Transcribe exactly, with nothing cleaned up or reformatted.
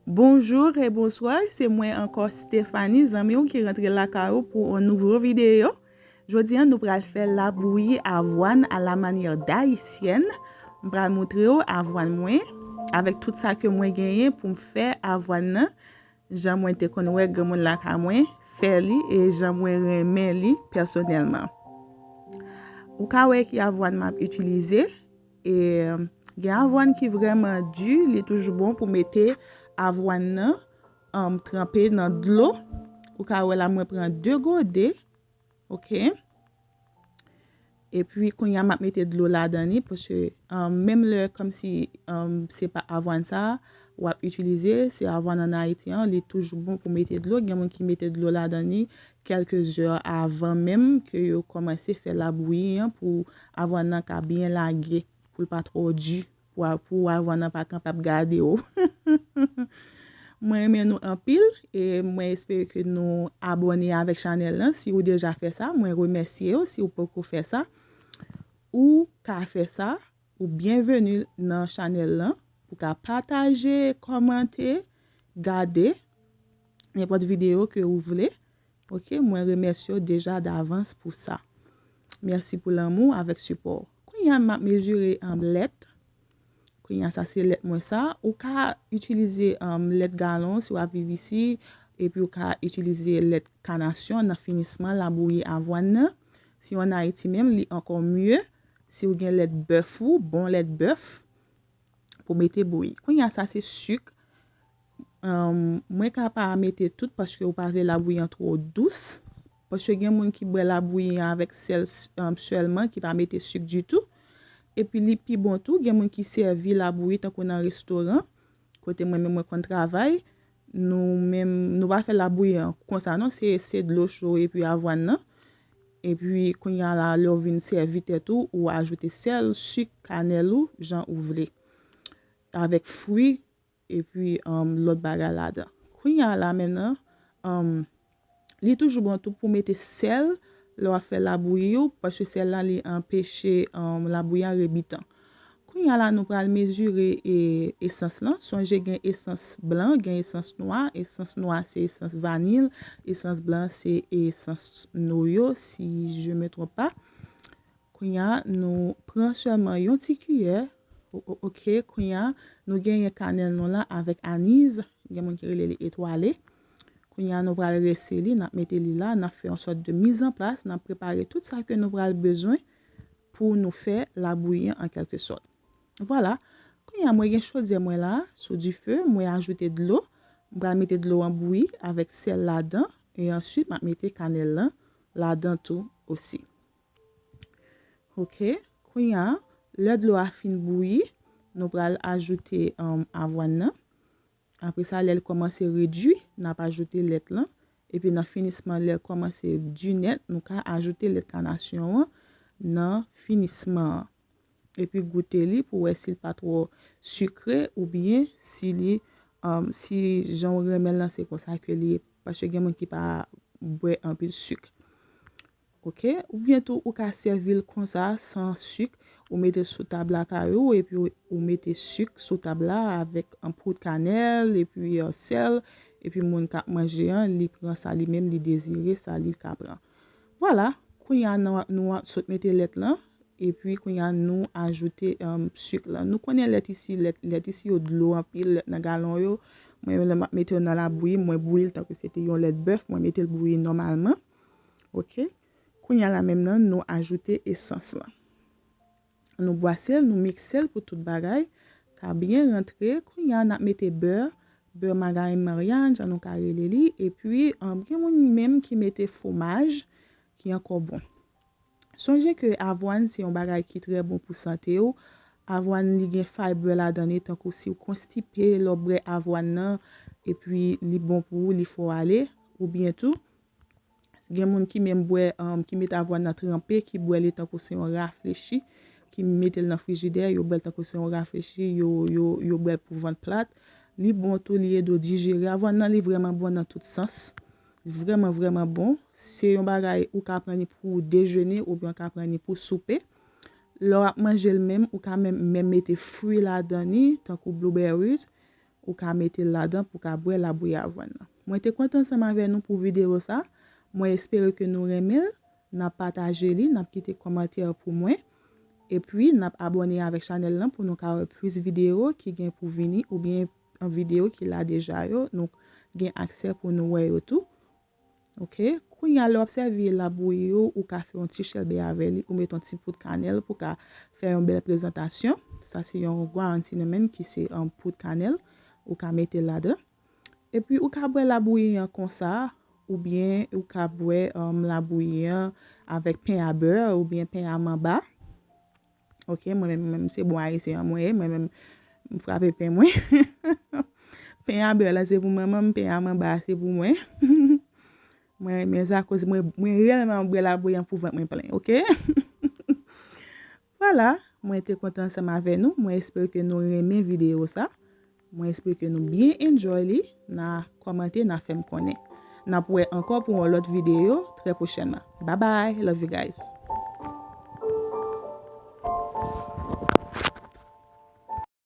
Bonjou e bonswa, se mwen ankò Stéphanie, zanmi w ki rantre lakay ou pou yon nouvo videyo. Jodi a, nou pral fè labouyi avwàn a la manyè dayisyèn. M pral montre w avwàn mwen, avèk tout sa ke mwen genyen pou m fè avwàn nan, jan mwen te konn wè granmoun lakay mwen fè li e jan mwen renmen li pèsonèlman. Ou ka wè ki avwàn m ap itilize. E gen avwàn ki vrèman di, li toujou bon pou mete avwàn nan, um, tranpe nan dlo. Ou ka wè la, mwen pran de gode, oke? Epi, kounye a, m ap mete dlo ladan li, paske, um, menm lè, kòmsi, um, se pa avwàn sa w ap itilize, se avwàn ann Ayiti an, li toujou bon pou mete dlo. Gen moun ki mete dlo ladan li kèlke zè avan menm ke yo kòmanse fè labouyi an pou avwàn nan ka byen lage, pou l pa twò di, pou, pou avwàn nan pa kanpe ap gade w. Mwen renmen nou anpil e mwen espere ke nou abòne avèk chanèl lan. Si ou deja fè sa, mwen remèsye w. Si ou poko fè sa, ou ka fè sa. Ou byenveni nan chanèl lan. Ou ka pataje, kòmante, gade nenpòt videyo ke ou vle. Oke, mwen remèsye w deja davans pou sa. Mèsi pou lanmou avèk sipò w. Kounye a, m ap mezire, um, lèt. Kounye a, sa se lèt mwen sa. Ou ka itilize, um, lèt galon si w ap viv isi, epi ou ka itilize lèt kanasyon nan finisman labouyi avwàn nan. Si w ann Ayiti menm, li ankò mye. Si w gen lèt bèf ou, bon lèt bèf, pou mete bouyi. Kounye a, sa se sik. Um, mwen ka pa mete tout paske ou pa vle labouyi an twò dous. Paske gen moun ki bwè labouyi an avèk sèl, um, sèlman, ki pa mete sik ditou. Epi li pi bon tou, gen moun ki sèvi labouyi tankou nan restoran, kote mwen menm mwen konn travay. Nou menm, nou pa fè labouyi an konsa non, se, se dlo cho epi avwàn nan. Epi kounye a la, lè w vin sèvi tèt ou, ou ajoute sèl, sik, kanèl ou, jan ou vle. Avèk fwi, epi, um, lòt bagay ladan. Kounye a la menm nan, um, li toujou bon tou pou mete sèl lè w ap fè labouyi ou, paske sèl la li anpeche, um, labouyi an rebitan. Kounye a la, nou pral mezire, e, esans lan. Sonje gen esans blan, gen esans nwa. Esans nwa se esans vanil, esans blan se esans noyo, si je me trompe pas. Kounye a, nou pran sèlman yon ti kiyè. O-, o-, oke, kounye a, nou genyen kanèl nou la avèk aniz. Gen moun ki rele li etwale. Kounye a, nou pral rese li, n ap mete li la, n ap fè yon sòt de mizanplas, n ap prepare tout sa ke nou pral bezwen pou nou fè labouyi an, an kèlke sòt. Vwala. Kounye a, mwen gen chodyè mwen la, sou dife, mwen ajoute dlo. M pral mete dlo an bouyi avèk sèl ladan, e answit, m ap mete kanèl lan ladan tou osi. Oke. Kounye a, lè dlo a fin bouyi, nou pral ajoute, um, avwàn nan. Apre sa, lè l kòmanse redui, n ap ajoute lèt lan. Epi nan finisman, lè l kòmanse di nèt, nou ka ajoute lèt kanasyon an nan finisman an. Epi goute li pou wè si l pa twò sikre oubyen si li, um, si jan w renmen l lan se konsa ke li ye. Paske gen moun ki pa bwè anpil sik. Oke? Oubyen tou, ou ka sèvi l konsa, san sik. Ou mete l sou tab lakay ou, epi ou, ou mete sik sou tab la avèk an poud kanèl, epi, euh, sèl, epi moun k ap manje an, li pran sa li menm, li dezire sa li ka pran. Vwala, kounye a nou, nou sot mete lèt lan, epi kounye a nou ajoute, um, sik lan. Nou konnen lèt isi, lèt, lèt isi yo dlo anpil, lèt nan galon yo. Mwen menm lè m ap mete yo nan labouyi, mwen bouyi l tankou se te yon lèt bèf, mwen mete l bouyi nòmalman. Oke. Kounye a la menm nan, nou ajoute esans lan. Nou bwase l, nou mikse l pou tout bagay ka byen rantre. Kounye a, n ap mete bè, bè magarin Maryàn, jan nou ka rele li. Epi, um, gen moun menm ki mete fwomaj, ki ankò bon. Sonje ke avwàn se yon bagay ki trè bon pou sante w. Avwàn li gen fayb ladan li, tankou si w konstipe, lè w bwè avwàn nan, epi li bon pou ou, li fè w ale, oubyen tou, gen moun ki menm bwè, um, ki mete avwàn nan tranpe, ki bwè li tankou se yon raflechi, ki mete l nan frijidè, yo bwè l tankou se yon raflechi, yo, yo, yo bwè l pou vant plat. Li bon tou, li ede w dijere. Avwàn nan, li vrèman bon nan tout sans. Vrèman, vrèman bon. Se yon bagay ou ka pran li pou dejene oubyen ou ka pran li pou soupe. Lè w ap manje l menm, ou ka menm, menm mete fwi ladan li, tankou blueberries. ou ka mete l ladan pou w ka bwè labouyi avwàn nan. Mwen te kontan ansanm avè nou pou videyo sa. Mwen espere ke nou renmen l. N ap pataje li, n ap kite kòmantè pou mwen. Epi, n ap abòne avèk chanèl lan pou nou ka wè plis videyo ki gen pou vini oubyen an videyo ki la deja yo. Nou gen aksè pou nou wè yo tou. Ok, kounye a lè w ap sèvi labouyi yo, ou ka fè yon ti chèlbè avè li, ou met yon ti poud kanèl pou ka fè yon bèl prezantasyon. Sa se yon ground cinnamon ki se yon poud kanèl, ou ka mete ladan. Epi ou ka bwè labouyi an konsa, oubyen ou ka bwè um, labouyi an avèk pen a bè oubyen pen a manba. Ok, mwen menm, mwen menm se bon ayisyen an mwen ye, mwen menm m frape pen mwen. Pen a bè la se pou manman m, pen a manba a se pou mwen. Mwen renmen sa akoz mwen, mwen reyèlman bwè labouyi an pou vant mwen plen, ok? Vwala, mwen te kontan ansanm avè nou. Mwen espere ke nou renmen videyo sa. Mwen espere ke nou byen enjoy li. N a kòmante, n a fè m konnen. N ap wè ankò pou yon lòt videyo trè pwochènman. Bye bye, love you guys.